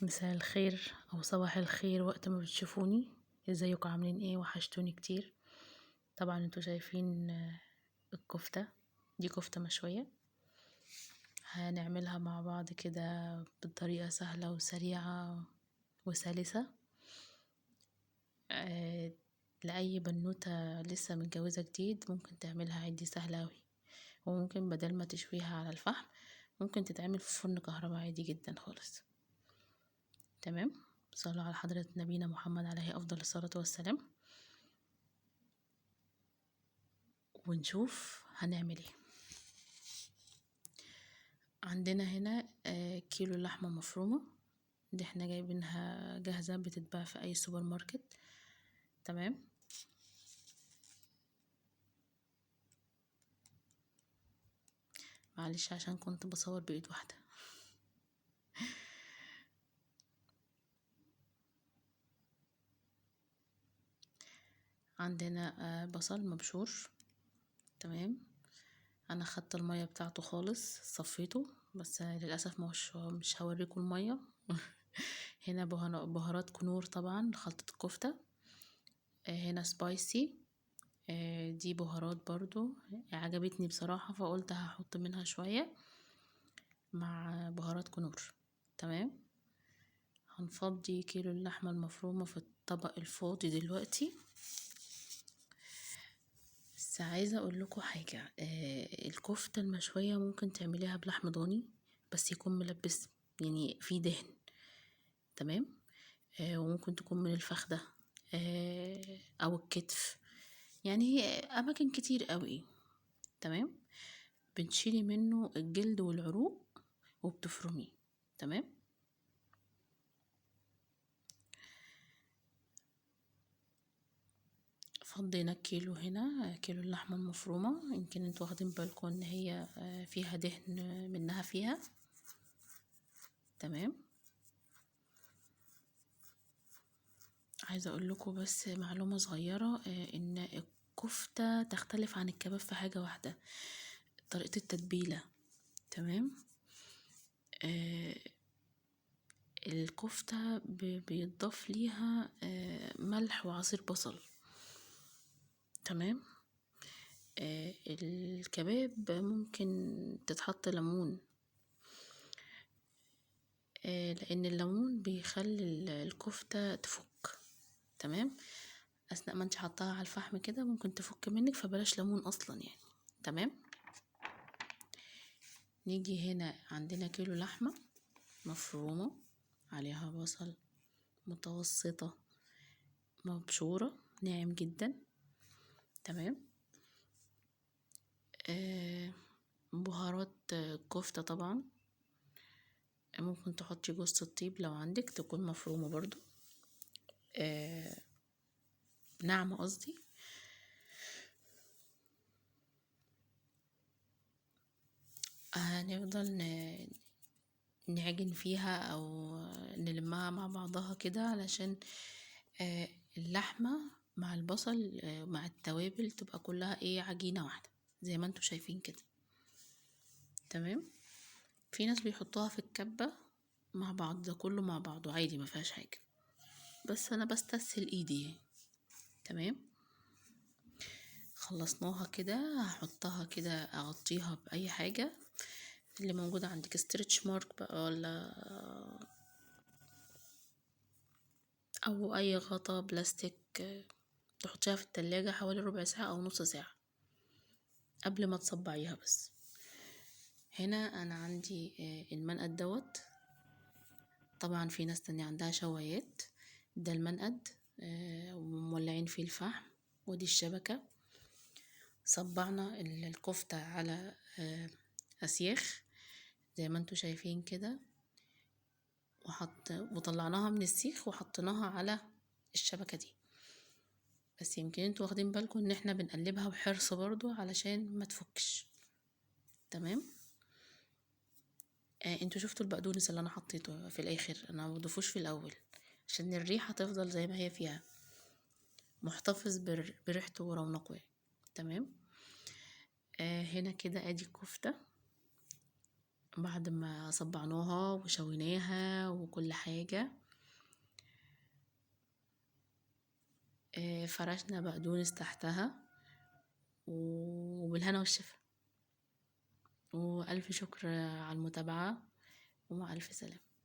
مساء الخير او صباح الخير وقت ما بتشوفوني. ازيكم عاملين ايه؟ وحشتوني كتير. طبعا انتوا شايفين الكفتة دي كفتة مشوية، هنعملها مع بعض كده بطريقة سهلة وسريعة وسلسة. لأي بنوتة لسه متجوزة جديد ممكن تعملها عادي، سهلة اوي. وممكن بدل ما تشويها على الفحم ممكن تتعمل في فرن كهرباء عادي جدا خالص. تمام، صلوا على حضرة نبينا محمد عليه أفضل الصلاة والسلام، ونشوف هنعمل ايه. عندنا هنا كيلو لحمة مفرومة، دي احنا جايبينها جاهزة بتتباع في أي سوبر ماركت. تمام، معلش عشان كنت بصور بإيد واحدة. عندنا بصل مبشور. تمام، انا خدت المية بتاعته خالص، صفيته، بس للاسف مش هوريكم المية. هنا بهارات كنور طبعا خلطة الكفتة. هنا spicy، دي بهارات برضو عجبتني بصراحة فقلت هحط منها شوية مع بهارات كنور. تمام، هنفضي كيلو اللحمة المفرومة في الطبق الفاضي دلوقتي. بس عايزة اقول لكم حاجة، الكفتة المشوية ممكن تعمليها بلحم ضاني بس يكون ملبس، يعني فيه دهن. تمام، وممكن تكون من الفخدة، او الكتف، يعني اماكن كتير قوي. تمام، بتشيلي منه الجلد والعروق وبتفرميه. تمام، فضينا الكيلو هنا، كيلو اللحمة المفرومة. يمكن انتوا واخدين بالكم ان هي فيها دهن منها فيها. تمام، عايزة اقول لكم بس معلومة صغيرة، ان الكفتة تختلف عن الكباب في حاجة واحدة، طريقة التتبيلة. تمام، الكفتة بيتضاف ليها ملح وعصير بصل. تمام، الكباب ممكن تتحط ليمون، لان الليمون بيخلي الكفتة تفك. تمام، اثناء ما انت حطاها على الفحم كده ممكن تفك منك، فبلاش ليمون اصلا يعني. تمام، نيجي هنا عندنا كيلو لحمة مفرومة عليها بصل متوسطة مبشورة ناعم جدا. تمام، بهارات كفتة طبعا، ممكن تحطي جوز الطيب لو عندك، تكون مفرومة برضو، ناعمة قصدي. هنفضل نعجن فيها او نلمها مع بعضها كده علشان اللحمة مع البصل مع التوابل تبقى كلها ايه، عجينة واحدة زي ما انتوا شايفين كده. تمام، في ناس بيحطوها في الكبة مع بعض، ده كله مع بعضه عادي ما فيهاش حاجة، بس انا بستسهل ايدي. تمام، خلصناها كده، هحطها كده اغطيها باي حاجة اللي موجودة عندك، stretch mark بقى ولا او اي غطا بلاستيك، تحطيها في التلاجة حوالي ربع ساعة او نص ساعة قبل ما تصبعيها. بس هنا انا عندي المنقد دوت، طبعا في ناس تانية عندها شوايات. ده المنقد، ومولعين فيه الفحم، ودي الشبكة. صبعنا الكفتة على اسياخ زي ما انتوا شايفين كده، وطلعناها من السيخ وحطيناها على الشبكة دي. بس يمكن انتوا واخدين بالكم ان احنا بنقلبها بحرص برضو علشان ما تفكش. تمام، انتوا شفتوا البقدونس اللي انا حطيته في الاخر، انا ما بضيفوش في الاول عشان الريحة تفضل زي ما هي فيها، محتفظ بريحته ورونقه يعني. تمام، هنا كده ادي الكفتة بعد ما صبعناها وشويناها وكل حاجة. فرشنا بقدونس تحتها، وبالهنا والشفا. وألف شكر على المتابعة، ومع ألف سلامة.